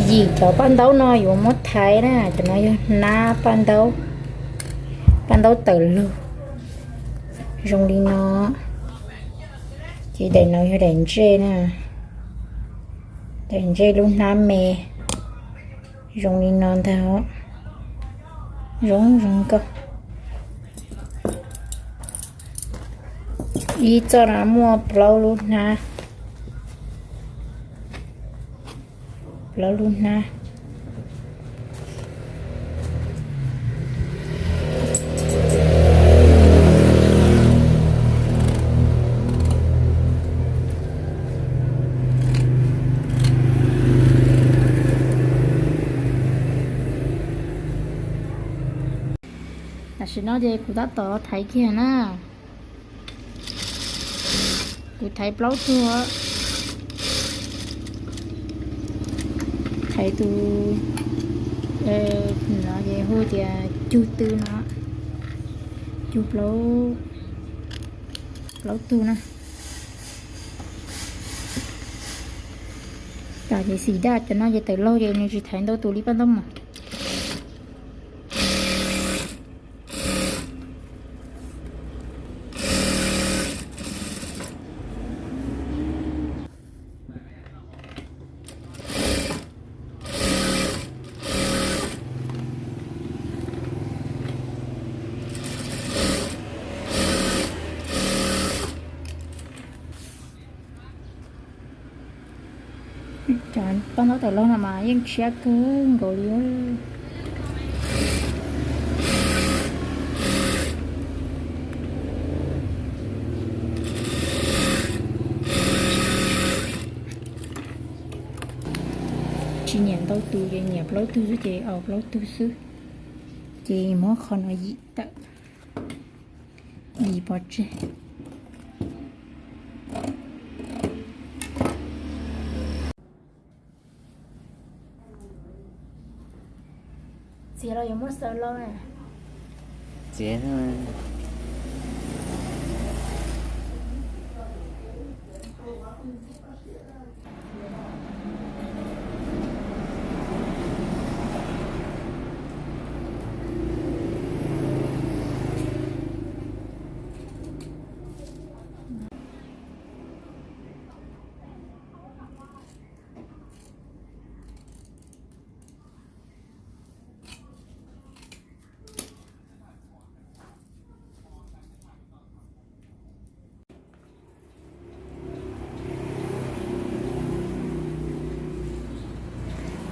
Yim cov paj ntaub no yuav muab thaiv na, cov no yog hnab paj ntaub, paj ntaub tawm lug zoo li no. Ces daim no yog daim ntsej na, daim ntsej lub hnab me zoo li no ntag. Zoo zoo nkauj. Ib txoj no muaj plaub lub hnab, plaub lub hnab. Tam sim no ces kuv tab tom thaiv kiag na. Kuv thaiv plaub tug, thaiv tus, no ces hu tias cug tw no, cug plaub, plaub tug na. Tam ces xim daj cov no ces tawm laug ces nws tsis thaiv ntau tus li paj ntaub mos. Cov paj ntaub tawm laug no mas yeej tshiab kawg nkaus li. Tsis nyiam ntau tus ces nyiam plaub tug xwb ces aus plaub tug xwb. Ces muab qhov no yim tawm, yim pov tseg. Txiav los yuav muab xaws los na. Txiav.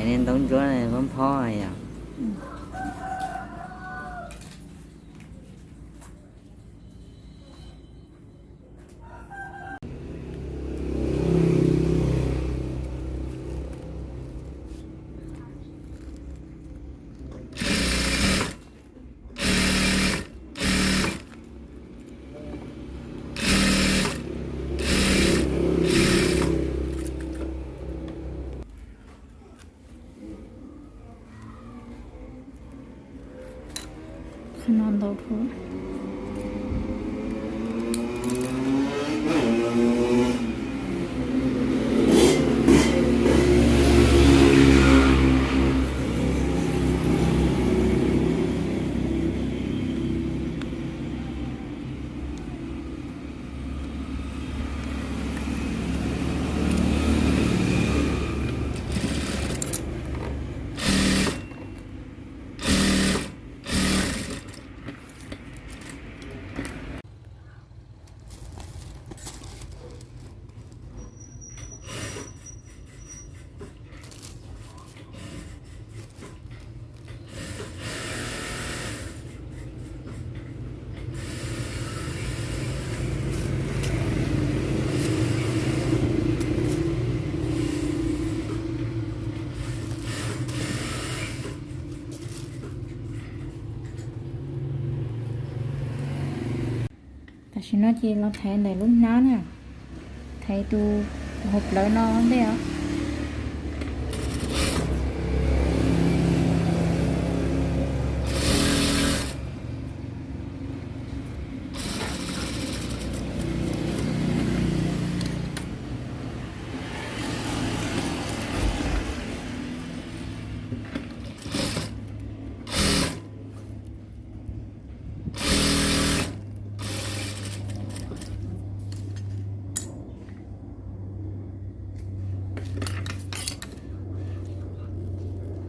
Niag ntaub ntsuab phob phob yom. Qhov no ntau dhau. Tam sim no ces los thaiv ntawm lub hnab na, thaiv tus hauv plawv no ntej os.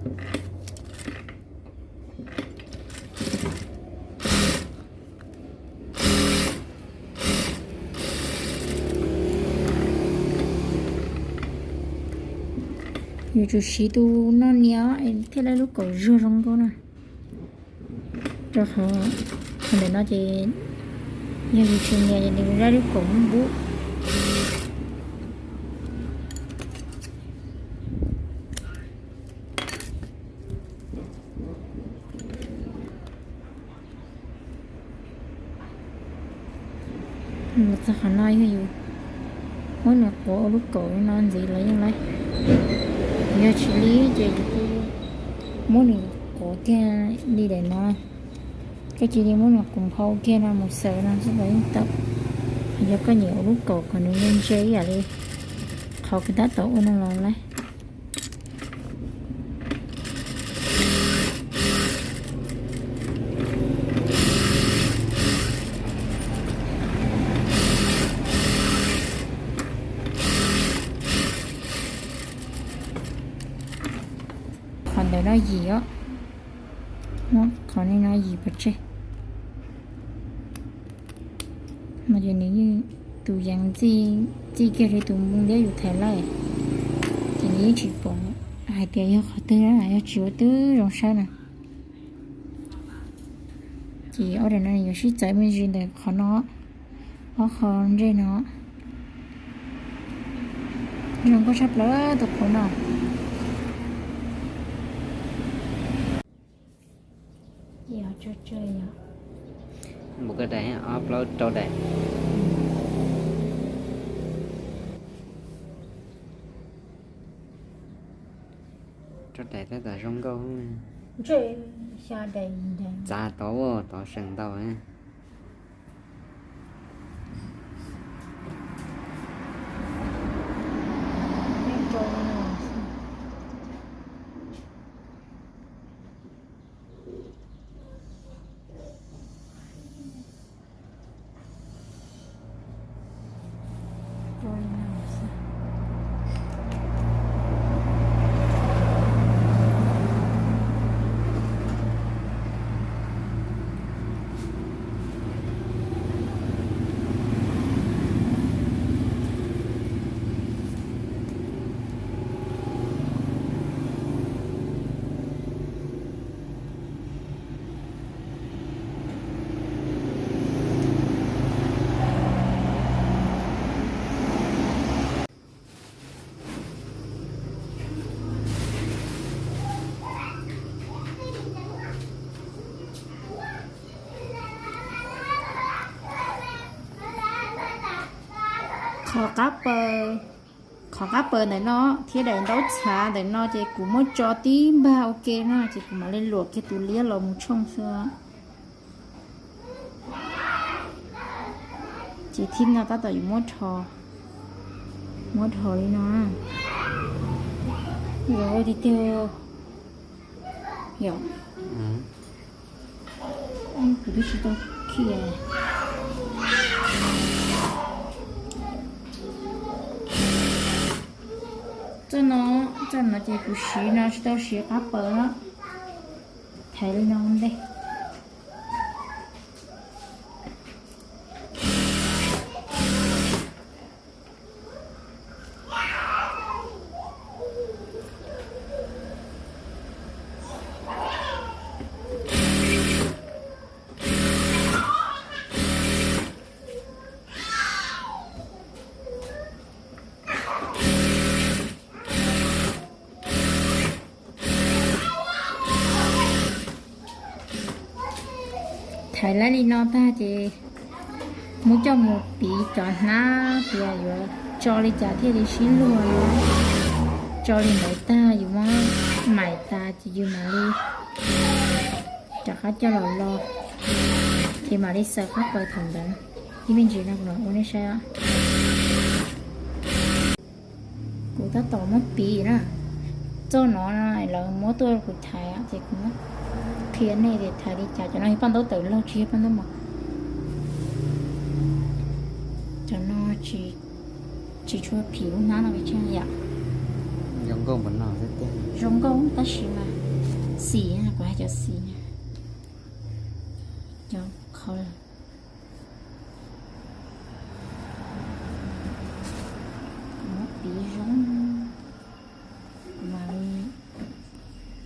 Yuav tsum siv tus no nias thiaj li lub kaum zuag zoo nkauj na. Rau qhov ntawm no ces yog yus tsis nias ces nws zaj lub kaum npub. Mus txog qhov no yog yus muab nws quav ua lub kaum li no ntxiv los yeej laib. Yog tsis li ces yus kuj muab nws quav kiag li daim no. Koj cia li muab nws quav nphau kiag no mus xaws no xwb los yeej tau. Yog koj nyiam ua lub kaum kom nws ntse ntse ib yam li qhov kuv tab tom ua no los laib. Qhov ntawm no yim os, qhov no yim pov tseg. No ces nws yeej tus yees txij kiag li tus npoo liab yus thaiv lawm, ces nws yeej tsis pom hais tias yog qhov twg, yog tsis ua twb zoo saib na. Ces ob daim no yuav sib txawv me ntsis ntawm qhov no, ob qho ntsej no. Zoo nkauj tshaj plaws tus qhov no. Npaum koj daim ob plaub rau daim. Rau daim tab tom zoo nkauj. Txav tod, tod seem ntau. Qhov qab paws, qhov qab paws ntawm no thiab daim ntaub txhav ntawm no ces kuv muab tso tib npag ua ke na, ces kuv mam li luam kiag tus liab los mus tshooj xwb. Ces thib no tab tom yuav muab rho, muab rho li no. Zoo tiag tiag. Yog kuv twb tsis tau khi. Txoj no, txoj no ces kuv siv no tsis tau siv qab paws na. Thaiv li no ntej. Thaiv laib li no tag ces muab coj mus piv cov hnab tias yuav tso li cas thiaj li sib luag no. Tso li ntawd tag yus muab maim tas ces yus mam li rov qab coj los lo, ces mam li xaws qab paws thaum ntawd. Ib me ntsis no kuv mam ua nej saib. Kuv tab tom muab piv na, txoj no lawv muab tuaj kuv thaiv ces kuv muab qhia nej tias thaiv li cas. Cov no yog paj ntaub tawm log tsis yog paj ntaub mos. Cov no tsis tshua phim lub hnab no pes tsawg yom. Zoo nkauj npaum no xwb tiag. Zoo nkauj tab sis mas xim, kuv hais cov xim, cov qhov muab piv zoo, kuv mam li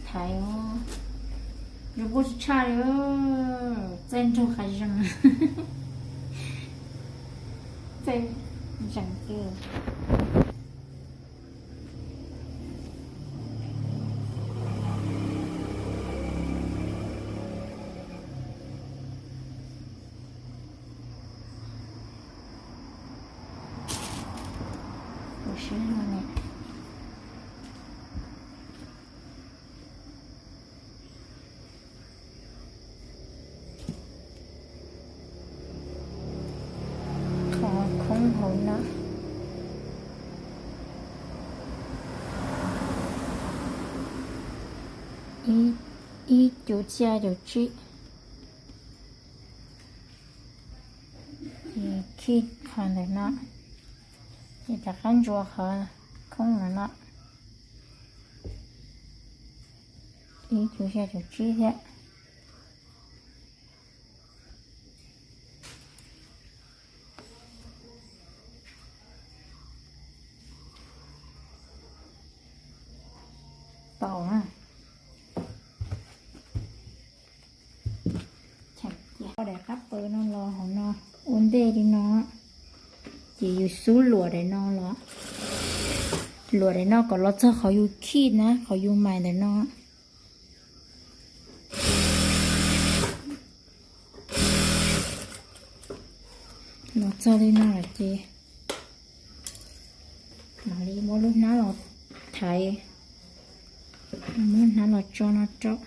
thaiv. Zoo nkauj tshaj li, txaij nraug qas zees, txaij zees kawg. Kuv saib no ne. Qhov khoob hauv no, ib cuv xya caum tsib. Ces khij qhov ntawm no, ces rov qab ntsuas qhov khoob no no, ib cuv xya caum tsib thiab. Tau na. Ces daim qab pawg no los hauv no ua ntej li no, ces yus xub luam daim no los, luam daim no kom los txog qhov yus khij na, qhov yus mais ntawm no. Los txog li no lawm ces mam li muab lub hnab los thaiv, muab hnab los tso no rau,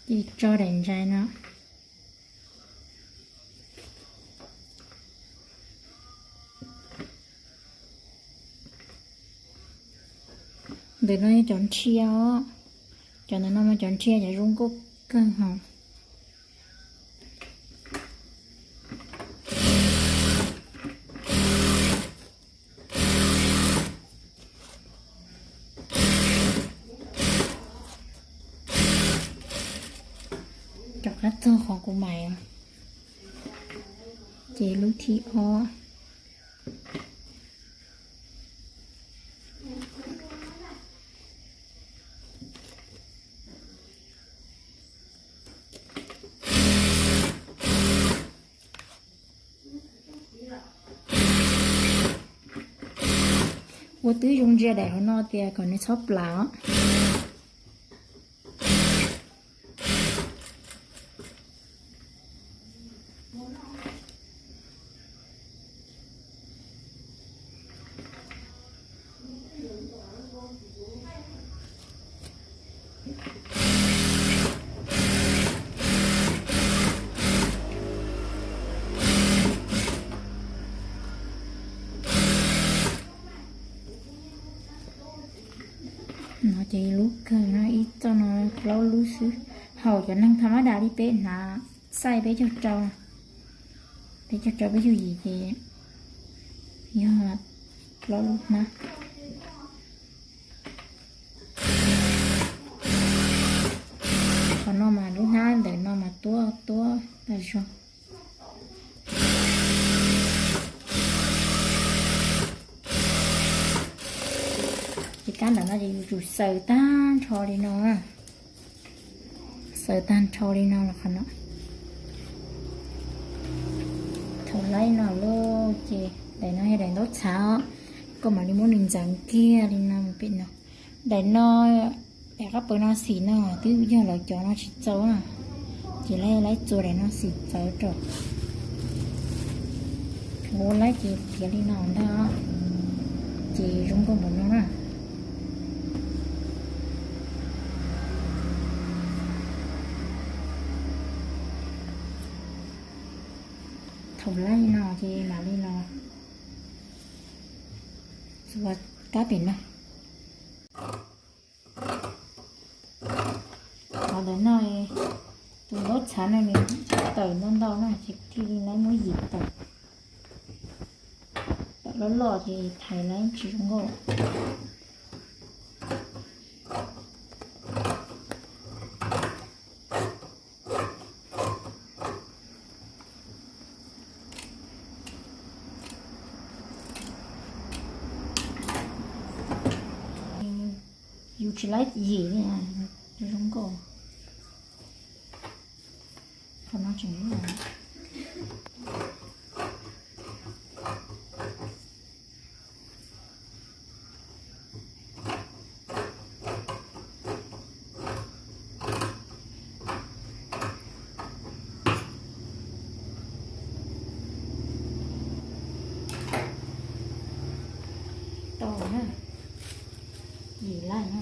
ces tso daim ntsais no. Ntawm no yog cov nrhia os, cov ntawm no mas cov nrhia cov zoo nkauj kawg hos. Rov qab txog qhov kuv mais, ces lub thib ob. Ua twb zoo ntsia daim hauv no tias kom nws txhob plam os. No ces lub kawg no ib txoj no plaub lub xwb. Haum cov neeg tham mab das li peb hnav xais peb caug rau, peb caug rau peb caug yim ces yog plaub lub hnab. Qhov no mas lub hnab ntawm no mas tuab tuab tas zog. Ces kab ntawm no ces yus tsum xaws tag nrho li no, xaws tag nrho li no los qhov no. Thaum laib no lauj ces daim no yog daim ntaub txhav os, koj mam li muab nws ntxeev kiag li no mus pem no. Daim no, daim qab pawg no xim no twb yog lawv cov no tsis txaus na, ces laib laib txua daim no xim txawv rau. Thaum laib ces tiav li no ntag, ces zoo nkauj npaum no na. Thaum laib no ces mam li los txua kab pem no. Qhov ntawm no, tus ntaub txhav no nws tawm ntau ntau na ces thiaj li laib muab yim tawm. Loj loj ces thaiv lawm tsis zoo nkauj. Yus tsis laib yim li, zoo nkauj. Qhov no tseem tau na, yim lawm na.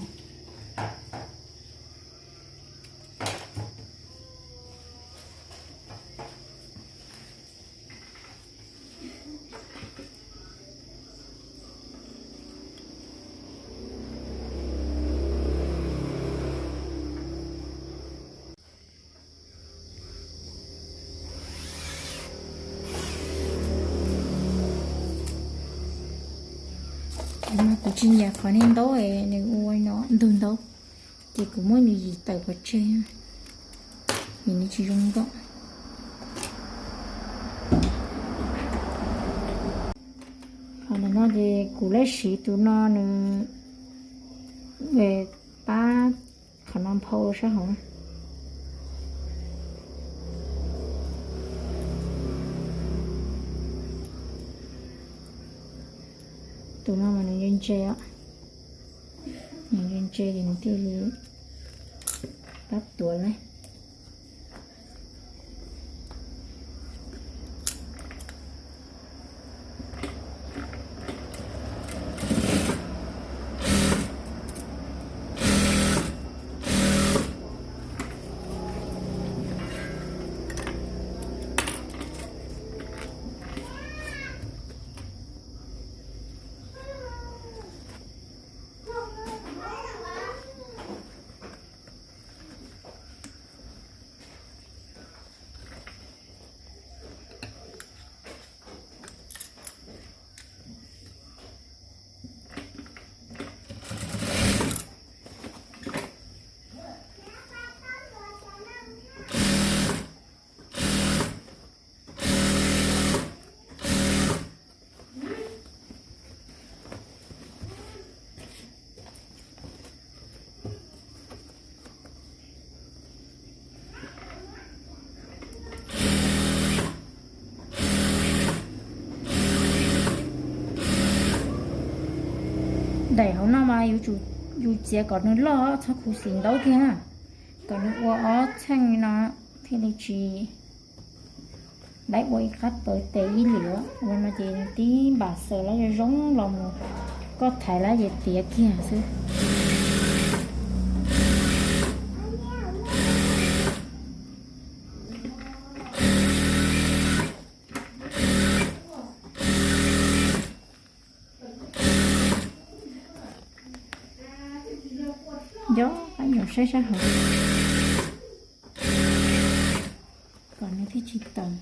Kuv tsis nyiam qhov niag ntaub es nws ua no ntug ntaub, ces kuv muab nws yim tawm pov tseg, vim nws tsis zoo nkauj. Qhov ntawm no ces kuv laj siv tus no nws pab qhov no nphau sab hauv. Tus no mas nws ntse ntse os, nws ntse ntse ces nws thiaj li pab tuav lawm. Daim hauv no mas yuav tsum, yus txiav kom nws loj txhob khuv xim ntaub kiag na, kom nws ua ob txheej no thiaj li tsis, lawv ua ib qab pawv tes ib lwm, ua no ces nws tib npam xaws lawv zoo zoo los mus, koj thaiv lawv ces tiav kiag xwb. Nco qab nyuam saib sab hauv kom nws thiaj tsis tawm.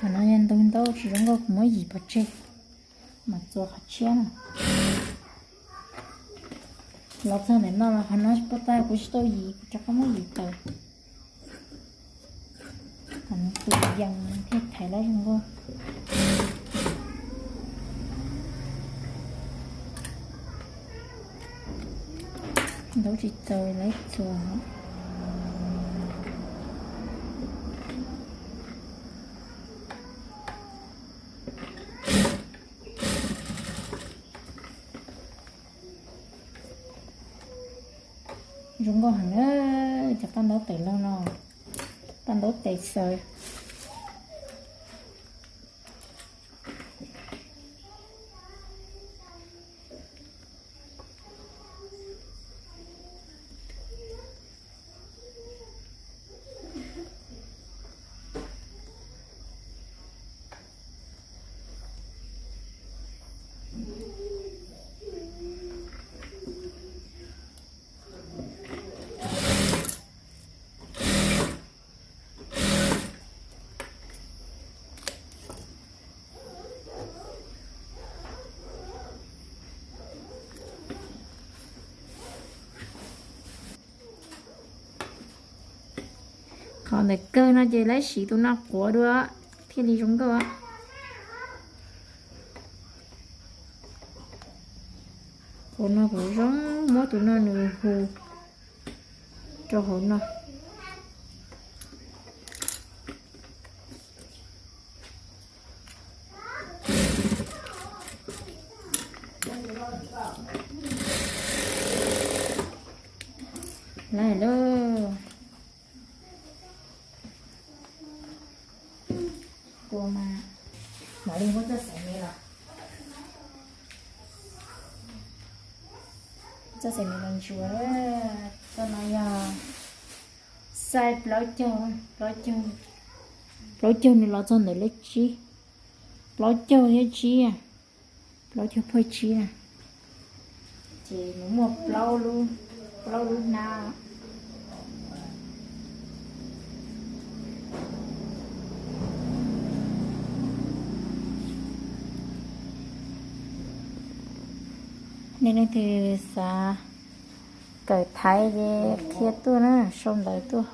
Qhov no yog ntug ntaub tsis zoo nkauj kuv muab yim pov tseg, mam txuas qhov tshiab na. Los txog ntawm no los qhov no poj tab kuv tsis tau yim, kuv rov qab muab yim tawm. Kom nws tus yees thiaj thaiv lawv zoo nkauj. Ntaub tsis txaus lawv txuas. Zoo nkauj heev na, cov paj ntaub tes laug no, paj ntaub tes xaws. Ntawm kawg no ces lawv siv tus no quav dua thiaj li zoo nkauj. Quav no kuv zoo muab tus no nws hu rau hauv no. Lawm lauj. Ua mas mam li muab txoj xaim me los, txoj xaim me los ntsuas. Txoj no yog size plaub caug, plaub caug, plaub caug nws los txog ntawm lej tsib, plaub caug thiab tsib, plaub caug phuaj tsib na. Ces nws muaj plaub lub, plaub lub hnab. Nej leej twg xav kawm thaiv ces qhia tuaj na, sau ntawv tuaj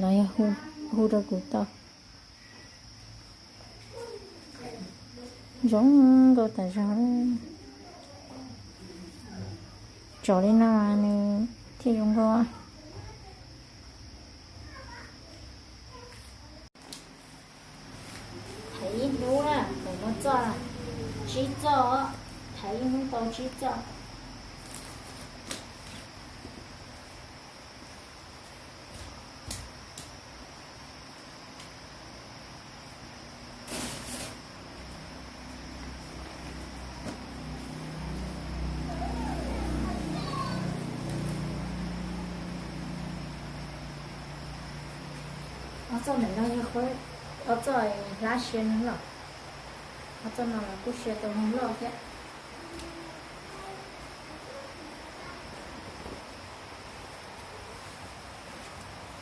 los yog hu rau kuv tau. Zoo nkauj tas zog. Tso li no nws thiaj zoo nkauj. Thaiv ib hnub na, mus muab txoj, tsib txoj, thaiv ib hnub tau tsib txoj. Ob txoj ntawm no yog ob txoj hlab siav neeg loj, ob txoj no los kuj siav tau neeg loj thiab.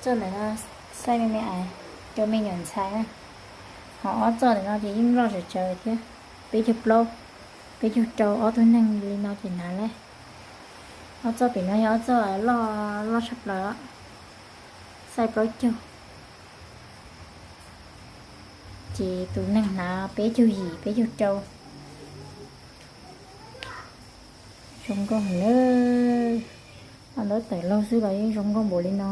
Txoj ntawm no xaij me me ais rau me nyuam ntxhais na. Ho ob txoj ntawm no ces yeej loj tsawv tsawv thiab, peb caug plaub, peb caug rau, ob tug neeg li no ces hnav lawm. Ob txoj pem no yog ob txoj loj, loj tshaj plaws, xaij plaub caug. Ces tus neeg hnav peb caug yim, peb caug rau. Zoo nkauj heev na. Ntawm tawm laug xwb los yeej zoo nkauj npaum li no.